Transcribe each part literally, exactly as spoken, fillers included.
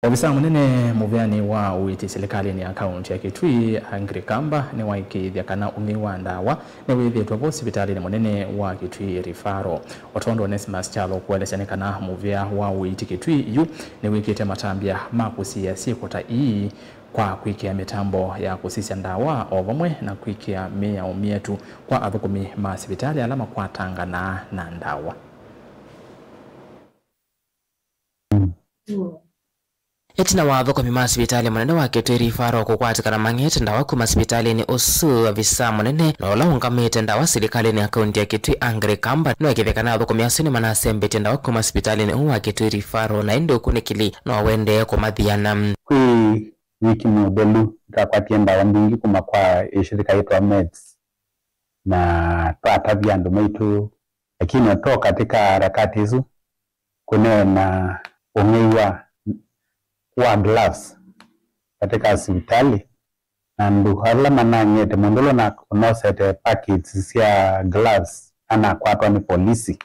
Ovisaa mũnene mũveanĩ wa ũiiti silikalĩnĩ ya kaunti ya Kitui, Aggrey Kamba, nĩwaĩkĩĩthya kana ũng'ei wa ndawa nĩwĩthĩĩtwe vo sivitalĩnĩ mũnene wa Kitui Referral. O tondũ Onesmus Kyalo ũkũelesya, nĩ kana mũvea wa ũiiti Kitui yu nĩwĩkĩte matambya ma kũsiĩĩa syĩko ta ii kwa kwĩkĩa mĩtambo ya kũsisya ndawa o vamwe na kwĩkĩa mĩao myetu kwa athũkũmi ma sivitalĩ ala makwatanganaa na ndawa. Ĩtina wa athũkũmi ma sivitalĩ mũnene wa Kitui Referral kũkwatĩkana mang'ete ndawa kuma sivitalĩnĩ ũsu, avisaa mũnene na ũla ũngamĩte ndawa silikalĩnĩ ya kaunti ya Kitui, Aggrey Kamba, nĩwekĩthya kana athũkũmi asu nĩmanasembetye ndawa kuma sivitalĩnĩ ũũ wa Kitui Referral, na ĩndĩ ũkunĩkĩli no wendee kũmathiana. Kwĩ wiki mũthelu, nĩtwakwatie ndawa mbingĩ kuma kwa ĩshirika yĩtwa Meds, na twatavya andũ maitũ, lakini o to katika harakati isu, kũneena ũng'ei wa, wa gloves katika sivitali, na andũ ala manang'ete, mũndũ ũla ũna-, ũnosete packets sya gloves anakwatwa nĩ polisi.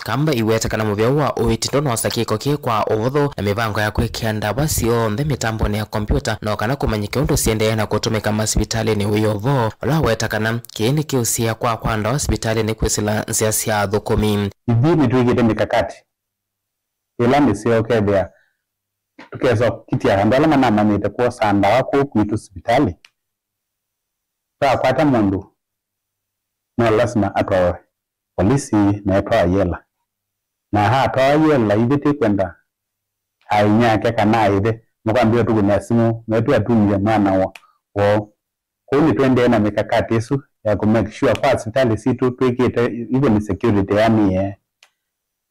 Kamba iweta kana mũvea wa ũiiti ndũnosa kĩko kĩĩ kwa ũvũthũ, na mĩvango ya kwĩkĩa ndawa syonthe mĩtambonĩ ya kombyũta no kana kũmanyĩke ũndũ siendee na kũtũmĩka masivitalĩnĩ wĩ o vo, ũla weta kana kĩĩ nĩ kĩũsĩa kwa kwa ndawa sivitalĩnĩ kwĩsĩla nzĩa sya athũkũmi. Ithyĩ nĩtwĩkĩte mĩkakati ĩla mĩseo ũkethĩa tũkesa kũkitĩa andũ ala manamanyĩte kwosaa ndawa kũu kwitũ sivitalĩ. Twakwata mũndũ, no lasima atwawe polisi na etwawa yela. Na atwawa yela, ithyĩ tĩkwenda ainyake kana aĩthe makwambĩĩa tũkũnĩa simũ, metwĩ atumie mwana woo. Kwoou nĩtũendee na mĩkakati ĩsu ya kũ make sure kwa sivitalĩ sitũ twĩkĩte even security, yani, eh,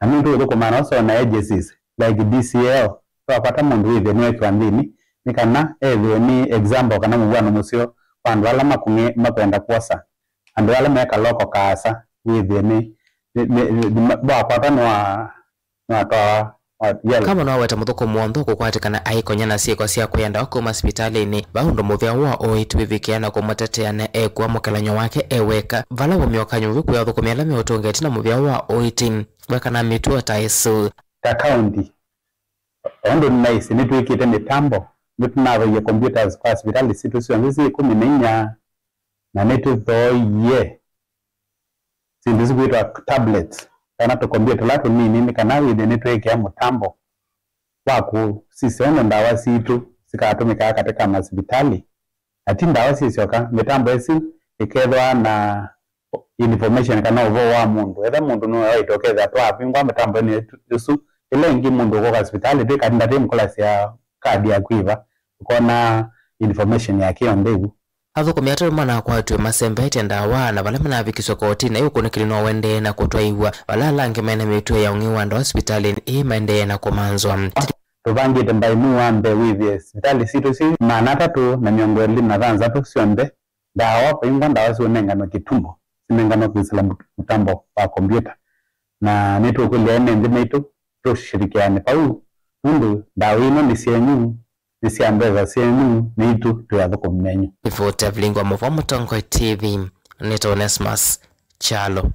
na nũndũ ũthũkũmaa na ũsoo na agencies like D C L, twakwata mũndũ wĩthĩe nĩwekĩwa nthĩnĩ, nĩ kana ethĩwe nĩ example kana mũvw'ano mũseo kwa andũ ala makũng'e-, makwenda kwosa andũ ala me kaloko kaasa, wĩthĩe nĩ, nĩ, nĩ, nĩ, nĩ, wakwatwa nĩwa-, nĩwatwawa, wa-, yellow. Kamba nĩwaweta mũthũkũmi w'onthe ũkũkwatĩkana aikonya na syĩko sya kũya ndawa kuma sivitalĩnĩ, va ũndũ mũvea wa ũiiti wĩvikĩa na kũmũtetea na ekũa mũkelany'o wake e weka, vala wĩ mĩokanyo mũvyũ kwĩ athũkũmi ala meũtũngĩte na mũvea wa ũiiti. Wekana mĩtuo ta ĩsu. Ta kaunti, ũndũ nĩnaisye, nĩtwĩkĩte mĩtambo, nĩtũnathoie computers kwa sivitalĩ sitũ syonthe syĩ ĩkũmi na inya, na nĩtũthoie syĩndũ isu kwĩtwa tablets kana tũkombio tũla tũnini, nĩ kana wĩthĩe nĩtwĩkĩa mũtambo wa kũsisya ũndũ ndawa sitũ sikatũmĩkaa katika masivitalĩ. Na ti ndawa syĩsyoka, mĩtambo ĩsu ĩkethĩwa na information kana ũvoo wa mũndũ. Etha mũndũ nĩwaĩte ũkethĩa twavingwa mĩtambo-inĩ ĩsu, ĩla ĩngĩ mũndũ ũkũka sivitalĩ twĩ kati ndatĩ mũkũlasya kadi yaku ĩva, ũkona information yake yonthe ĩvu. Athũkũmi atatũ manakwatiwe masembetye ndawa, na vala manavikiswe kotinĩ, ũkunĩkĩli no ũendee na kũtwaĩw'a, vala ala angĩ mena mĩtuo ya ũng'ei wa ndawa sivitalĩnĩ ĩĩ maendee na kũmanzwa. Tũvangĩte mbaĩ mwei wa mbee wĩthĩe sivitalĩ sitũ syĩ maana atatũ na mĩongo ĩlĩ na thanthatũ syonthe ndawa, vaingwa ndawa siũnenganwe kĩtumbo, sinenganwe kwĩsĩla mũtambo wa kombyũta. Na nĩtũkũlya ene nthĩ maitũ tũshirikiane vau, nũndũ ndawa ino nĩ syenyu, nĩ sya mbesa syenyu, naitũ twĩ athũkũmi menyu. Ripoti ya Vilingi wa Mũvoo Mũtongoi T V, nĩtawa Onesmus Kyalo.